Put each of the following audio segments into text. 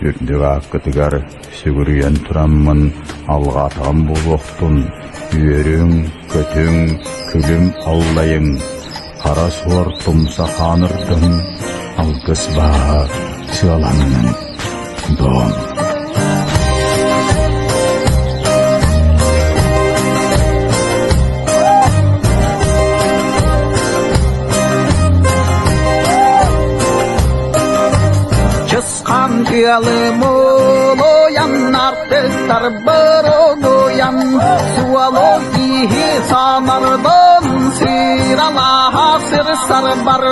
Үрдүк ааккытыгар сүгүрүйэн тураммын алҕаатаҕым буолуохтун, үөрүҥ, көтүҥ, күлүм аллайыҥ, хара суор тумса хаанырдын, алгыс бааһа сыаланнын, дом. Чысхан тыалы мулуйан, артыктар борогуйан, суолу киһи санарбын, сыралаһа сыр сарбар,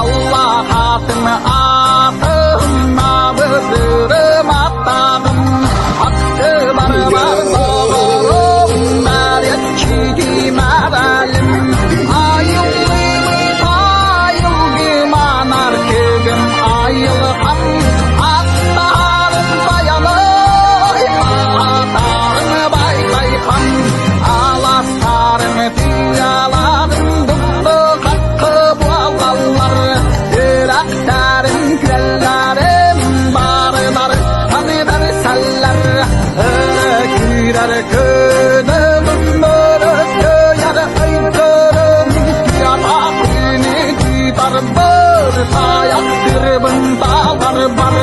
Аллах атын атын абыдырым аттаҕым, атты барбар доҕорум, мәреччи мәрәлім, айыллыбыт айылгыманар көгүм айылҕам, аттарым баялай, атарым байтайхан, аластарым тыаларым дулlu қаққы буолаллар, үрэхтэрим күөллэрим барылар таны бэрсэллэр, өрө күүрэр күнүм өрө көйөр өйдөрүм тыата күнү тутар бір таяқ тырбын талар бар.